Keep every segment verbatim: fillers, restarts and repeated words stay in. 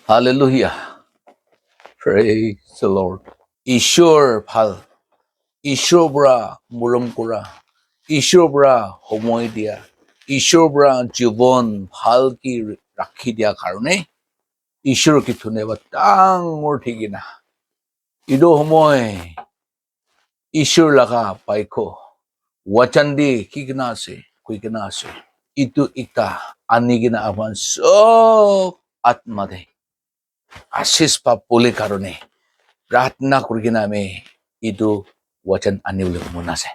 Hallelujah. Praise the Lord. Ishwar bhal. Ishwar pora morom kora. Ishwar pora homoi dia. Ishwar pora jibon bhal ki rakhi dia karone Ishwar ki dhonyabad dangor thikina. Etu homoi Ishwar laga baiko wachan de ki kina ase, koi kina ase. Etu ekta ani kina aphan sob atma de ashish pa bole karone pratna kuri kina ami etu wachan ani bole mon ase.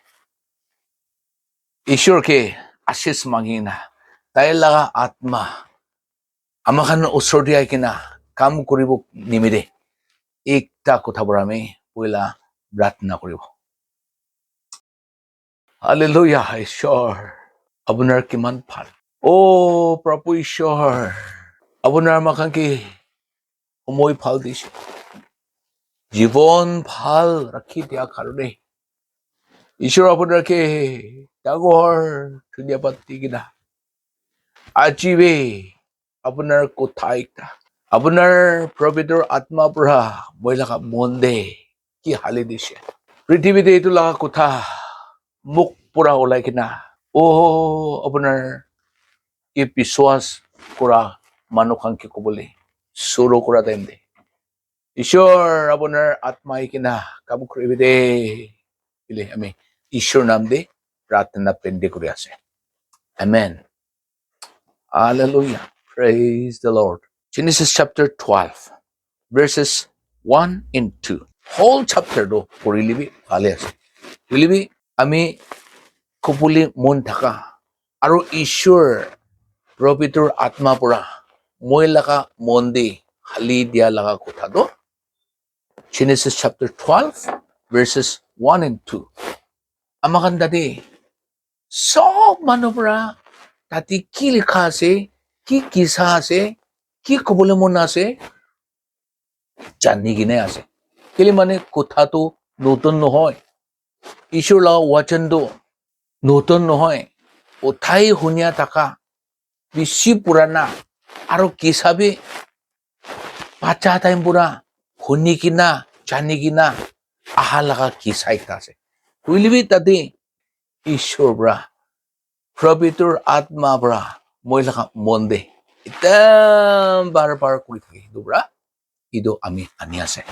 Ishwar ke ashish mangi na tai laga atma ama khan osor de ahi kina kam kuribo nimite ekta kotha pora ami poila pratna kuribo. Hallelujah, Ishwar. Apunar kiman bhal. Oh, Prabhu Ishwar. Apunar ama khan ke homoi bhal dise. Jibon bhal rakhi dia karone Ishwar apunar ke dangor dhonyabad di kina. Aji be apunar kotha ekta. Apunar pabitro atma pora moi laga mon de ki hali dise. Prithibi de etu laga kotha mukh pora ulai kina. Oh, apunar ke biswas kora manu khan ke kobole suru kora time de. Ishwar apunar atma ahi kina kam kuribi de. Bile ami Ishwar nam de pratna bindi kuri ase. Amen. Hallelujah. Praise the Lord. Genesis chapter twelve, verses one and two. Whole chapter do puri libi bhale ase. Puri libi ami kobole mon thaka aru Ishwar pabitro atma pora moi laga mon de hali dia laga kotha do Genesis chapter twelve, verses one and two. Ama khan tate sob manu pora tate ki likha ase, ki kisa ase, ki kobole mon ase, jani kina ase. Kile mane kotha tu notun nohoi. Ishwar laga wachan tu notun nohoi. Uthai hunia thaka bishi purana aru kisa bi bacha time pora huni kina, jani kina aha laga kisa ekta ase. Hoile bi tate Ishwar pora, pabitro atma pora moi laga mon de ekdam bar bar kuri thake etu pora etu ami ani ase.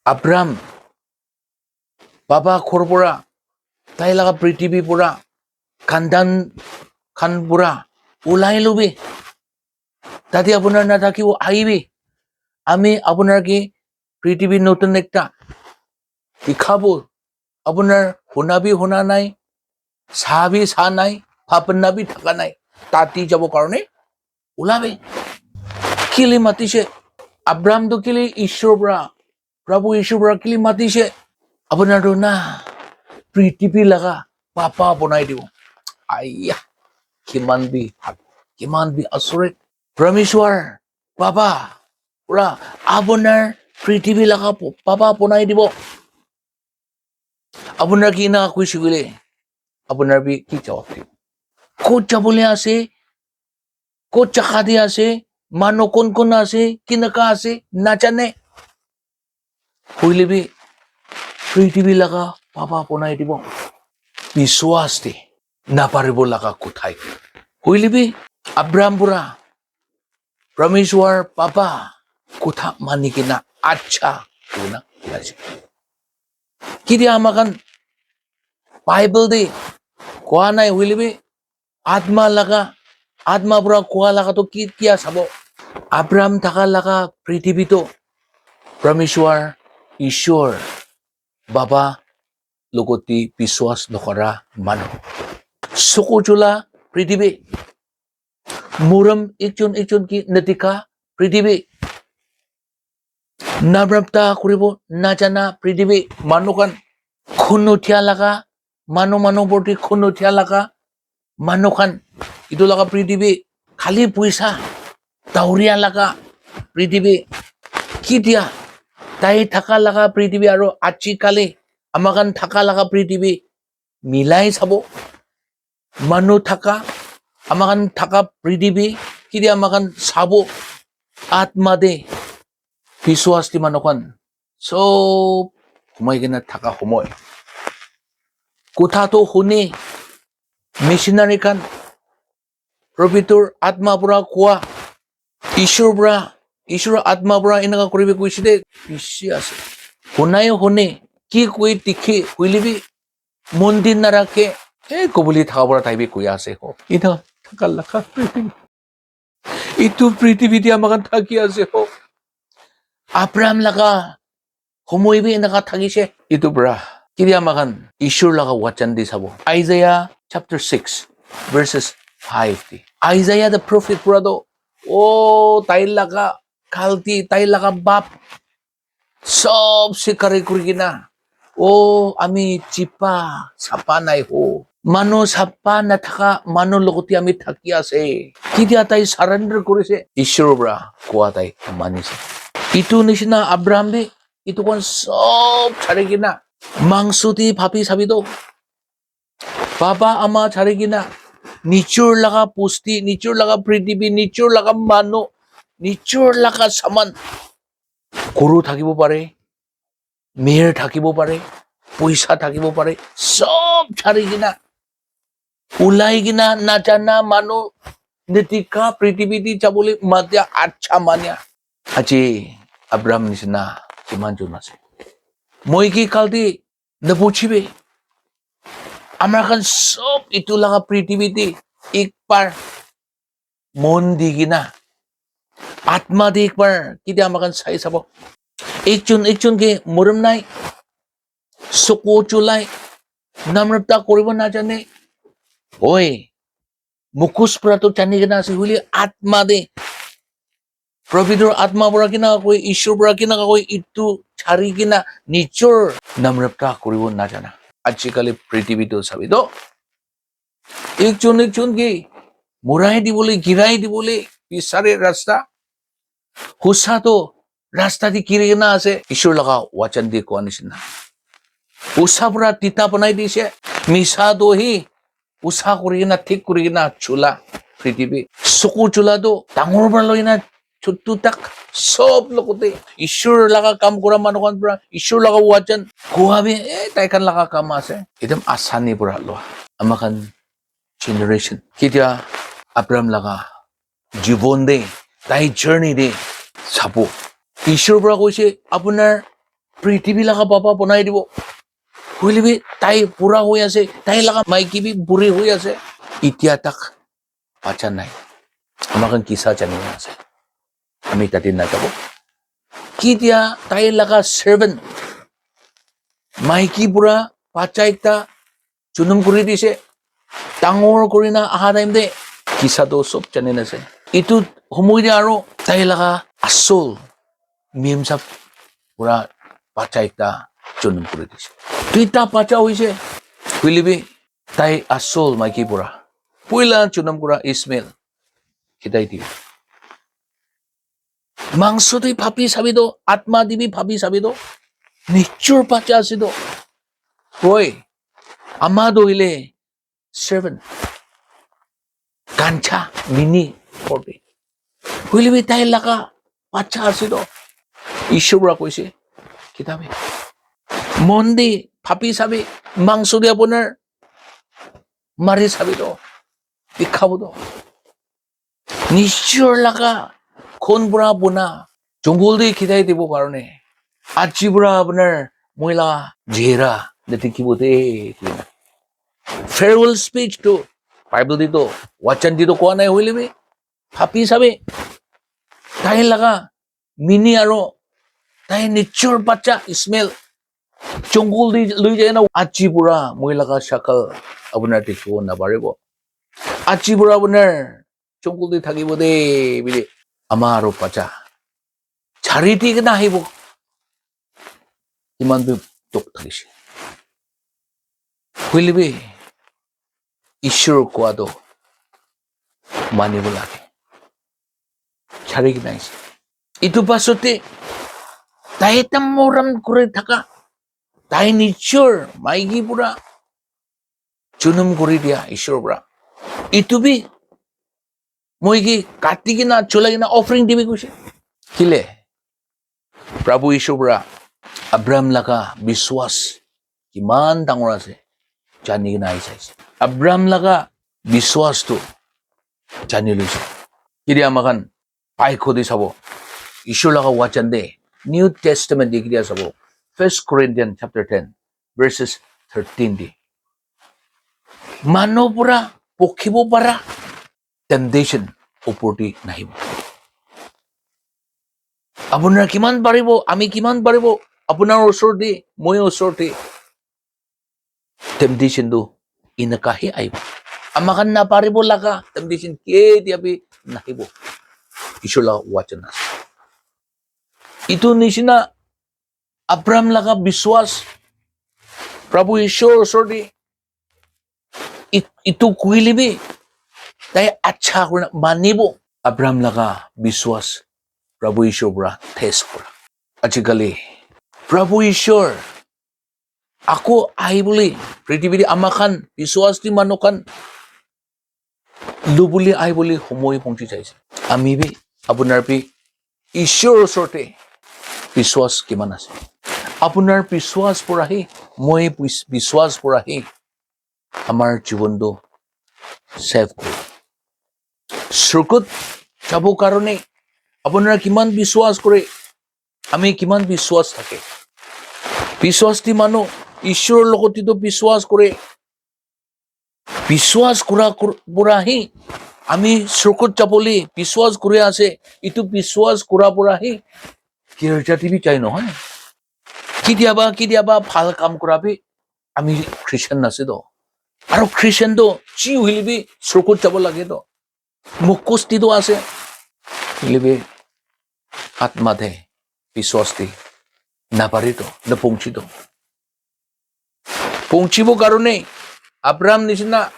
Abraham baba ghor pora, tai laga prithibi pora, khandan khan pora ulai lobi. Tate apunar nathakibo, ahibi. Ami apunar ke prithibi notun ekta dikhabo. Apunar huna bi huna nai, sa bi sa nai, bhabna bi thaka nai. Tate jabo karone ulabi. Kile matise? Abraham tu kile Ishwar pora, Prabhu Ishwar pora kile matise? Apunar tu na prithibi laga baba bonai dibo. Aiya, kiman bi bhal, kiman bi asurit. Parmeshwar baba pora apunar prithibi laga baba bonai dibo. Apunar ke ena koise koile, apunar bi ki jawab dibo? Kot jabole ase, kot jaga te ase, manu kon kon ase, kinaka ase, najane. Hoile bi prithibi laga baba bonai dibo. Biswas de naparibo laga kotha. Hoile bi Abraham pora Parmeshwar baba kotha mani kina acha koina ulai ase. Ketia ama khan Bible de koa nai hoile bi atma laga, atma pora koa laga to ki kia sabo? Abraham thaka laga prithibi to Parmeshwar, Ishwar, baba logoti biswas nokora manu. Soko chula prithibi. Morom ekjon ekjon ki nadikha prithibi. Nabrapta kuribo najana prithibi. Manu khan khun uthia laga, manu manu borti khun uthia laga manu khan. Etu laga prithibi khali puisa dauria laga prithibi. Ketia tai thaka laga prithibi aru aji kali ama khan thaka laga prithibi milai sabo. Manu thaka, ama khan thaka prithibi, ketia ama khan sabo, atma de biswas di manu khan sob humai kena thaka humoi. Kotha to hune, missionary khan, Probitor Atma pura koa, Ishwar pura, Ishwar Atma pura enaka kuribi koishe de, bishi ase. Hunai hune, ki koi dikhe, hoile bi, mon din narakhe, eh, koboli thaka pura tai bi koi ase ho. Ina thaka lakha. Itu prithibi te amakhan thaki ase ho. Abraham laga humoi bi enaka thakishe. Itu pura. Ketia amakhan Ishwar laga wachan di sabo. Isaiah chapter six, verses five di. Isaiah the prophet pura do, oh, tai laga galti, tai laga bap, sob sikari kurikina, oh, ami chipa sapa nai ho. Manu sapa nathaka manu logoti ami thaki ase. Ketia tai surrender kurise, Ishwar pura koa tai manise. Itu nishina Abraham bi itu khan sob chari kena mangso te bhabi sabi to. Baba ama chari kena nijor laga bosti, nijor laga prithibi, nijor laga manu, nijor laga saman, guru thakibo pare, mer thakibo pare, poisa thakibo pare, sob chari kena ulai kena najana manu netika prithibi te jabole matia acha mania. Aji Abraham nishina kiman jon ase? Moi ki kalti nabuchibe. Amar khan sob itu laga prithibi te ek bar mon di kena, atma di ek bar ketia amakhan sai sabo. Ekjon ekjon ke morom nai, soko chulai, namrata koribo najane. Oi, mukus pura to chani kena ase, hoile atma de, Probitor Atma pura kena koi, Ishwar pura kena koi, itu chari kena nijor namrata koribo najana. Ajikali prithibi to sabi to. Ekjon ekjon ke murai dibole, girai dibole bisare rasta. Husa to rasta te giri kena ase, Ishwar laga wachan te koa nishina. Husa pura tita banai dise, misa to hi husa kuri kena, thik kuri kena chula prithibi. Suku chula to dangor pora loi na chutu tak sob logote Ishwar laga kam kura manu khan pura, Ishwar laga wachan koa bi, eh, tai khan laga kam ase. Ekdam asani pora loa. Ama khan generation. Ketia Abraham laga jibon de, tai journey de sabo. Ishwar pora koise, "Apunar prithibi laga baba banai dibo." Hoile bi tai bura hoi ase, tai laga maiki bi buri hoi ase. Etia tak bacha nai. Ama khan kisa jani na ase. Ami tate na jabo. Ketia tai laga servant maiki pura bacha ekta junum kuri dise. Dangor kuri na aha time te kisa to sob jani na ase. Itu humoi te aro tai laga asol mim sab pura bacha ekta junum kuri dise. Duita bacha hoise, hoile bi tai asol maiki pura poila junum kura Ismael khitai diye. Mangso te bhabi sabi to, atma te bi bhabi sabi to, nijor bacha ase to. Hoi, ama to hoile servant, gancha, mini, korte. Hoile bi tai laga bacha ase to. Ishwar pora koise, kitabe. Mon te bhabi sabi, mangso te apunar mari sabi to, dikhabo to. Nijor laga khun pora buna jungle te khitai dibo karone. Aji pora apunar moi laga chehra nadikhibo de. Farewell speech to Bible te to, wachan te to koa nai hoile bi, bhabi sabi. Tai laga mini aro tai nijor bacha Ismael jungle te loi jai na, aji pora moi laga shakal apunar dikhibo naparibo. Aji pora apunar jungle te thakibo de, bile ama aro bacha chari di kena ahibo. Iman bi dukh thakise. Hoile bi Ishwar koa to manibo lage. Chari kena aise. Itu pasot te tai ekta morom kuri thaka, tai nijor maiki pora junum kuri dia Ishwar pora. Itu bi moi ki kati kena, chulai kena offering dibi koise. Kile? Prabhu Ishu para Abraham laga biswas kiman dangor ase jani kena ahi ase. Abraham laga biswas tu jani loise. Kiri ama khan pai khodi sabo. Ishu laga wachan de New Testament de kiri sabo. First Corinthians chapter ten, verses thirteen de. Manu pura pokhibo para temptation opor te nahibo. Apunar kiman paribo, ami kiman paribo, apunar osor te, moi osor te temptation tu eneka he ahibo. Ama khan naparibo laga temptation ketia bi nahibo. Ishu laga wachan ase. Itu nishina Abraham laga biswas, Prabhu Ishwar osor te itu kuile bi tai acha kurina manibo. Abraham laga biswas Prabhu Ishwar pura test kura. Ajikali Prabhu Ishwar ako ahibole prithibit ama khan biswas di manu khan lubuli ahibole homoi pongchi jaise. Ami bi, apunar bi Ishwar osor te biswas kiman ase? Apunar biswas pura hi, moi biswas pura hi amar jibon tu save kore. Surgot jabo karone apunar kiman biswas kore, ami kiman biswas thake? Biswas di manu Ishwar logot te tu biswas kore. Biswas kura pura hi ami surgot jabole biswas kuri ase. Itu biswas kura pura hi girja te bi jai nohoi. Kitiaba kitiaba bhal kam kura bi ami Christian ase to. Aro Christian to chi hoile bi surgot jabo lage to. Mukosti to ase. Hoile bi atma te biswas di napari to, napongchi to. Pongchibo karone Abraham nishina,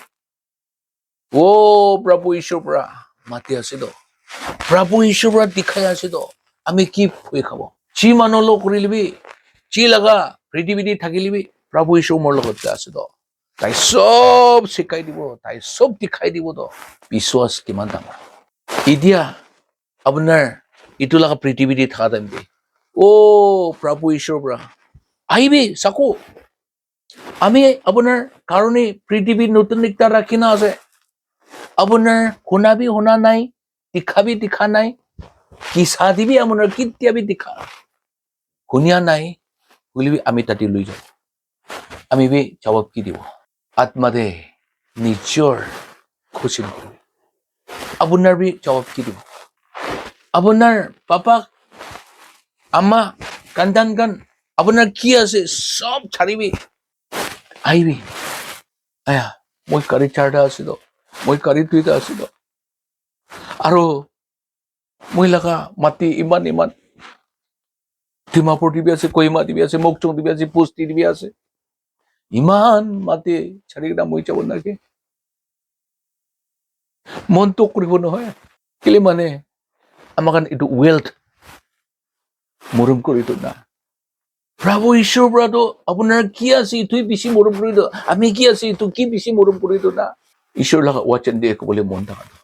o Prabhu Ishwar pura mati ase to. Prabhu Ishwar pura dikhai ase to. Ami ki khoi khabo? Chi manu lo kurile bi, chi laga prithibit thakile bi, Prabhu Ishwar mor logot te ase to. Tai sob sikai dibo, tai sob dikhai dibo to. Biswas kiman dangor. Itia apunar itu laga prithibit thaka time te, o Prabhu Ishwar pura ahibi sako. Ami apunar karone prithibit notun ekta rakhina ase. Apunar huna bi huna nai, dikha bi dikha nai, kisa di bi apunar kitia bi dikha hunia nai, hoile bi ami tate lui jabo. Ami bi jawab ki dibo? Atma te nijor khushi nokore. Apunar bi jawab ki dibo? Apunar papa, ama, kandan kan, apunar ki ase, sob charibi. Ahibi. Aya, moi gari charta ase to, moi gari duita ase to. Aro moi laga mati iman iman. Dimapur te bi ase, Kohima te bi ase, Mokokchung te bi ase, Busti te bi ase. Iman mati chari kena moi jabo nake. Mon to kuribo nohoi. Kile mane, ama khan itu wealth morom kuri to na. Prabhu Ishwar pura to apunar ki ase itu bishi morom kuri to. Ami ki ase itu ki bishi morom kuri to na. Ishwar laga wachan de kobole mon thaka to.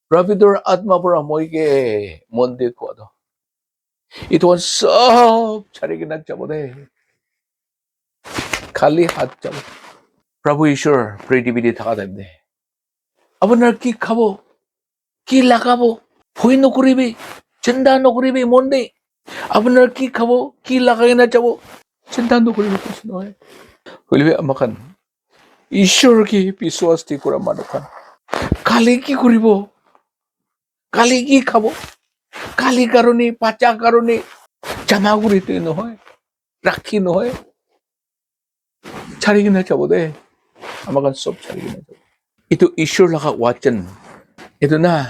Prabhu tor atma pura moi ke mon de kowa to. Itu khan sob chari kena jabo de. Khali hat jabo. Prabhu Ishwar prithibit thaka time te apunar ki khabo, ki lagabo, bhoi nokoribi, chinta nokoribi mon de. Apunar ki khabo, ki lagai na jabo, chinta nokoribi, kuch nohoi. Hoile bi ama khan Ishwar ke biswas di kura manu khan kali ki kuribo? Kali ki khabo? Kali karone, bacha karone jama kuri to nohoi, rakhi nohoi. Chari kena jabo de. Ama khan sob chari kena jabo. Itu Ishwar laga wachan. Itu na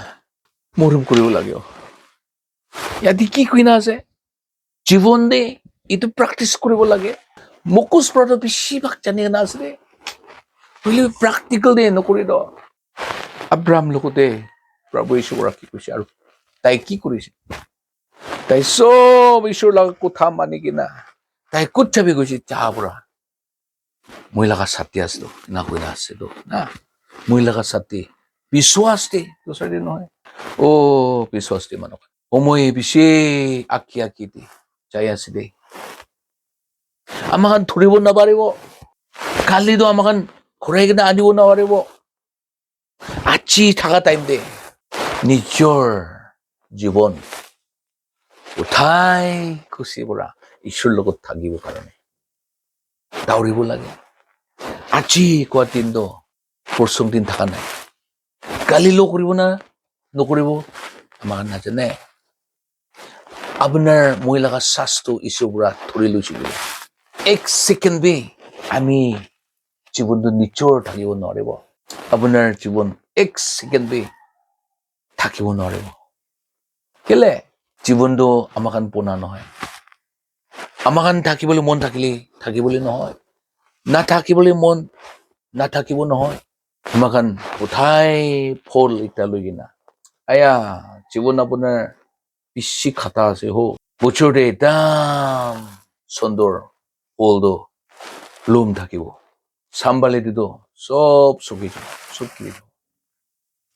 morom kuribo lage. Yate ki koina ase? Jibon de itu practice kuribo lage. Mukhos pora to bishi bhag jani kena ase de. Hoile practical de nokori to. Abraham logote Prabhu Ishwar ki koise aru tai ki korise? Tai sob Ishwar laga kotha mani kena tai kot jabi koise, ja pora. Moi laga sati ase to, ena koina ase to, na. Moi laga sati, biswas de, dusra de nohoi. Oh, biswas de manu khan. Omoi bishi aki aki de, jai ase de. Ama khan thuribo naparibo. Kali toh ama khan ghurai kena anibo naparibo. Aji thaka time te nijor jibon uthai khushi para Ishwar logot thakibo karone dauribo lage. Aji koa din toh porsong din thaka nai. Kali lo kuribo na nokuribo ama khan najane. Apunar moi laga sas tu Ishwar para thuri loise koile, ek second bi ami jibon tu nijor thakibo nawaribo. Apunar jibon ek second bi thakibo nawaribo. Kile? Jibon tu ama khan pona nohoi. Ama khan thakibole mon thakile thakibole nohoi. Nathakibole mon nathakibo nohoi. Ama khan uthai phol ekta loi kena, aya, jibon apunar bishi khata ase ho. Bochor te ekdam sundor phol toh bloom thakibo. Sambale te toh sob suki jabo, sob kiri jabo.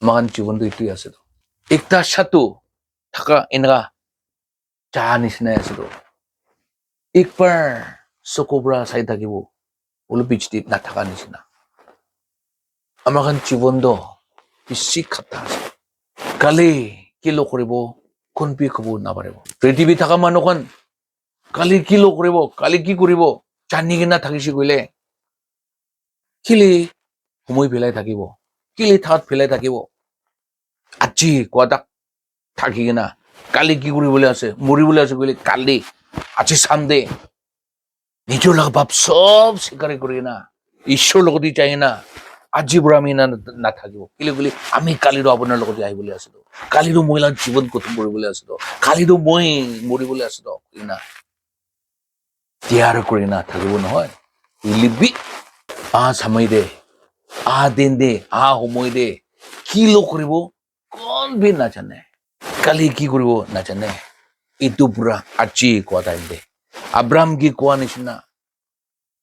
Ama khan jibon toh etu ase toh. Ekta shatu thaka enaka ja nishina ase toh. Ekbar soku para sai thakibo, ulu bichi te nathaka nishina. Ama khan jibon toh bishi khata ase. Kali kilo kuribo, kun bi kobo naparibo. Prithibi thaka manu khan kali kilo kuribo, kali ki kuribo jani kena thakise koile, kile humoi phelai thakibo, kile that phelai thakibo. Aji koa tak thaki kena, kali ki kuribole ase, moribole ase koile kali, aji Sunday, nijor laga pap sob sikari kuri kena, Ishwar logot te jai kena, aji para ami ena nathakibo. Kile koile ami kali toh apunar logot te ahibole ase toh, kali toh moi laga jibon khotom kuribole ase toh, kali toh moi moribole ase toh, ena tiyar kuri kena thakibo nohoi. Hoile bi ah samay te, ah din te, ah humoi te kilo kuribo, kun bi najane. Kali ki kuribo najane. Etu pura aji koa time te, Abraham ki koa nishina,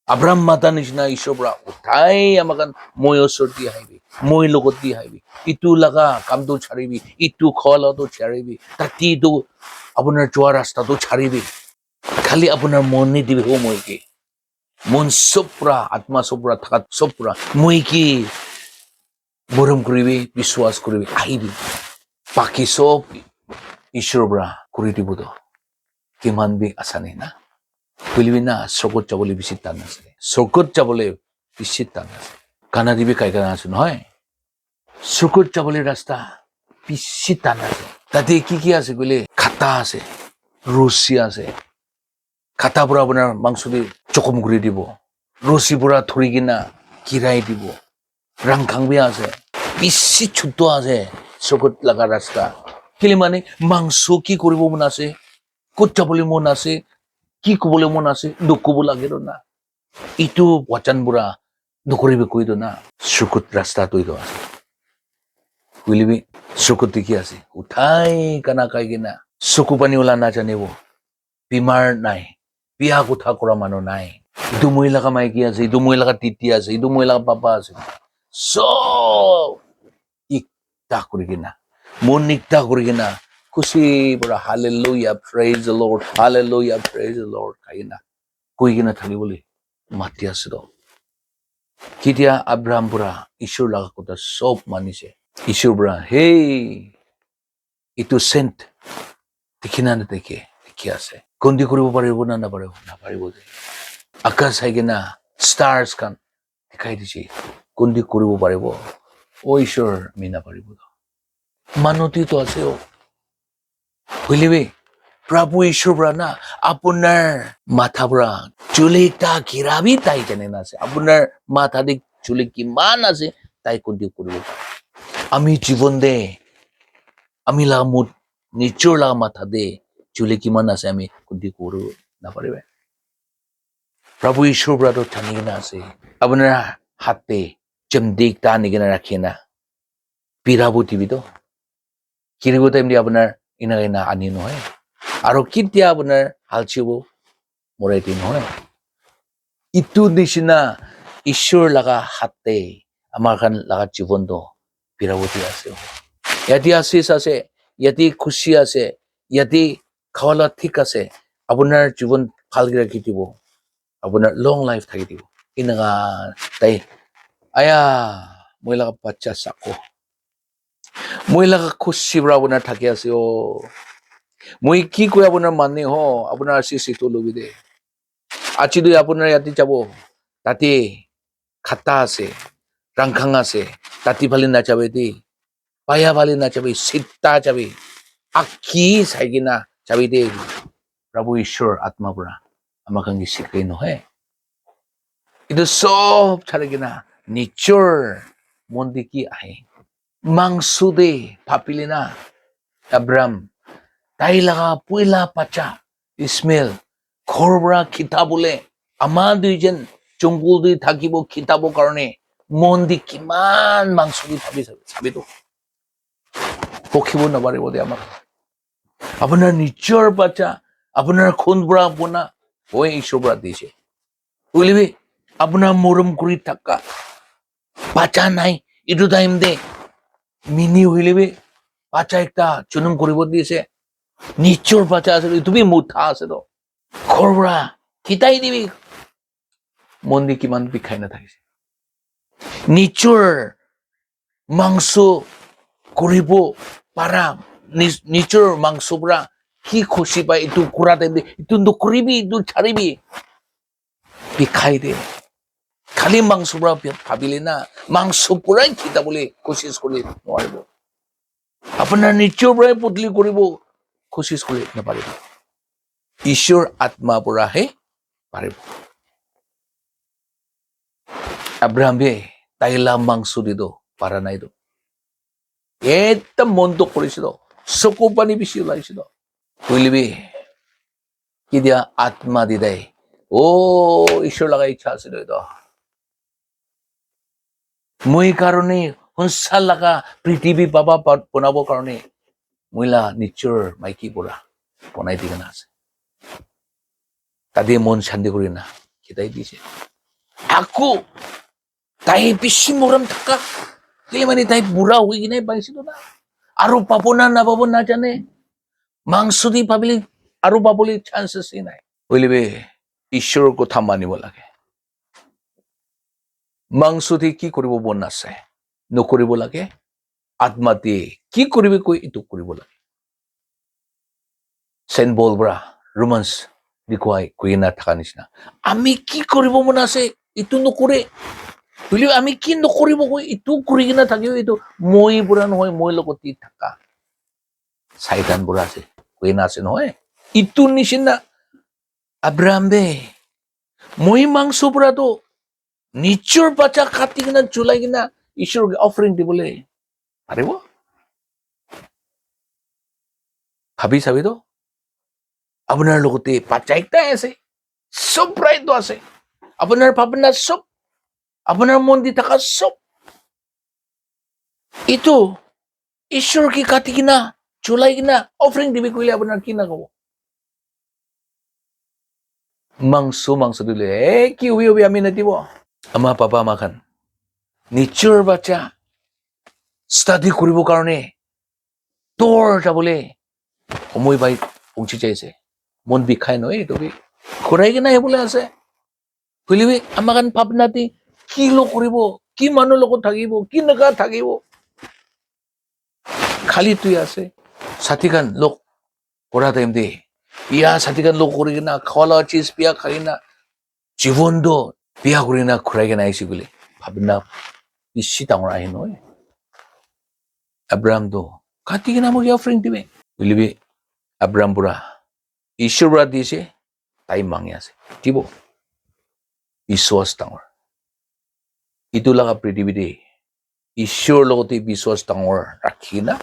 Abraham mata nishina Ishwar para uthai ama khan moi osor te ahibi, moi logot te ahibi, etu laga kam toh charibi, etu khoa laga toh charibi, tati toh apunar joa rasta toh charibi. Khali apunar mon ni dibi ho moi ke. Mon sob pura, atma sob pura, thakat sob pura moi ke morom kuribi, biswas kuribi, ahibi. Baki sob Ishwar para kuri dibo toh kiman bi asani na. Hoile bi na, sorgot jabole bishi tan ase. Sorgot jabole bishi tan ase. Gana te bi kai kena ase nohoi. Sorgot jabole rasta bishi tan ase. Tate ki ki ase koile, khata ase, rosi ase. Khata pura apunar mangso te jokhom kuri dibo. Rosi pura thori kena girai dibo. Rang khang bi ase. Bishi chutu ase sorgot laga rasta. Kile mane mangso ki kuribo mon ase, kot jabole mon ase, ki kobole mon ase, nokobo lage toh na. Etu wachan pura nokoribi koi toh na. Sorgot rasta toh etu ase. Hoile bi sorgot te ki ase? Uthai kena khai kena, soku pani ula najanibo, bimar nai, biya kotha kura manu nai. Etu moi laga maiki ase, etu moi laga titi ase, etu moi laga papa ase. Sob ekta kuri kena, mon ekta kuri kena, khushi para, "Hallelujah, praise the Lord, hallelujah, praise the Lord," khai kena, koi kena thaki bole mati ase toh. Ketia Abraham pura Ishwar laga kotha sob manise. Ishwar pura, "Hey, etu saint dikhi na nadikhe?" "Dikhi ase." "Kundi kuribo paribo na naparibo?" "Naparibo de." Akash sai kena stars khan dikhai dise. "Kundi kuribo paribo?" "O Ishwar, ami naparibo toh." Manu te toh ase o. Hoile bi, Prabhu Ishwar pura na, apunar matha pura chuli ekta gira bi tai jane na ase. Apunar matha te chuli kiman ase, tai kundi kuribo pare. Ami jibon te, ami laga mut, nijor laga matha te chuli kiman ase, ami kundi kuribo naparibo. Prabhu Ishwar pura toh jani kena ase. Apunar hat te chemdi ekta ani kena rakhi na, pira bo dibi toh. Kiribo time te apunar ena ena ani nohoi. Aro ketia apunar halchibo morai di nohoi. Etu nishina Ishwar laga hat te amar khan laga jibon toh birabo di ase. Yate asis ase, yate khushi ase, yate khawa la thik ase, apunar jivan bhal ke rakhi dibo, apunar long life thaki dibo. Eneka tai, aya, moi laga bacha sako, moi laga khushi para apunar thaki ase o, moi ki koi apunar mane ho, apunar asi situ lobi de. Aji tu apunar yate jabo, tate khata ase, rangkhang ase, tate phale najabi de, baya phale najabi, sita jabi, aki sai kena jabi de. Prabhu Ishwar Atma para ama khan ke sikhai nohoi. Etu sob chari kena nijor mon de ki ahe, mangso de bhabile na, Abraham, tai laga poila bacha Ismael ghor para khita bole, ama duijon jungle de thakibo khita bo karone mon de kiman mangso de bhabi sabi, sabi to. Pokhibo naparibo de ama. Apunar nijor bacha, apunar khun para bona, hoi Ishwar para dise. Hoile bi, apunar morom kuri thaka bacha nai, etu time de mini hoile bi, bacha ekta junum kuribo dise. Nijor bacha ase, etu bi mutha ase to. Ghor para khitai dibi. Mon de kiman bikhai na thakise. Nijor mangso kuribo para, nij-, nijor mangso para ki khushi pai, etu kura time de, etu nokuribi, etu charibi. Bikhai de. Khali mangso para bhi-, bhabile na, mangso purai khita bole koshish kori nowaribo. Apunar nijor purai putli koribo koshish kori naparibo. Ishwar Atma para he paribo. Abraham bhi tai la mangso de to para nai to. Ekdam mon dukh korise to. Soku pani bishi ulaise to. Hoile bi, ketia atma de tai, "Oh, Ishwar laga ichha ase to etu. Moi karone hunsa laga prithibi baba ba-, banabo karone moi la nijor maiki pura banai di kena ase." Tate mon shanti kuri na khitai dise. Ako tai bishi morom thaka, kile mane tai bura hoi kena paise to na. Aru pabo na napabo najane. Mangso di pabole, aru pabole chances hi nai. Hoile bi, Ishwar kotha manibo lage. Mangso di ki koribo mon ase, nokoribo lage. Atma di ki koribo koi, etu koribo lage. Saint Paul para Romans likhuai koi na thaka nishina. Ami ki koribo mon ase, etu nokore. Hoile ami ki nokoribo koi, etu kori kena thakibo, etu moi pura nohoi, moi logot di thaka Saitan pura ase, koi na ase nohoi. Etu nishina Abraham de, moi mangso pura to nijor bacha kati kena, julai kena, Ishwar ke offering dibole paribo? Bhabi sabi to, apunar logote bacha ekta ase, sob right to ase, apunar bhabna sob, apunar mon di thaka sob, etu Ishwar ke kati kena, julai kena, offering dibi koile apunar ki na kobo? Mangso, mangso dile, eh, ki hobi hobi ami nadibo. Ama papa ama khan nijor bacha study koribo karone tor jabole homoi pai pungchi jaise. Mon bikhai nohoi, etu bi khurai kena ahibole ase. Hoile bi ama khan bhabna di ki log koribo, ki manu logot thakibo, ki naga thakibo. Khali tui ase, sati khan log kora time de, ya sati khan log kori kena, khawa la cheez biya khai kena, jibon to biya kori kena khurai kena aise koile, bhabna bishi dangor ahe nohoi. Abraham to kati kena moi ke offering dibe. Hoile bi Abraham pura Ishwar para dise, tai mangi ase. Dibo. Biswas dangor. Etu laga prithibi de Ishwar logote biswas dangor rakhi kena,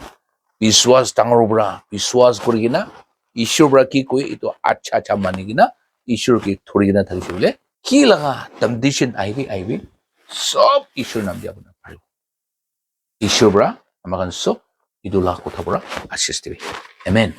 biswas dangor pura biswas kori kena, Ishwar para ki koi etu acha acha mani kena, Ishwar ke thori kena thakise bole, ki laga temptation ahibi, ahibi, sob Ishwar naam de apuna paribo. Ishwar para ama khan sob etu laga kotha para ashish dibi. Amen.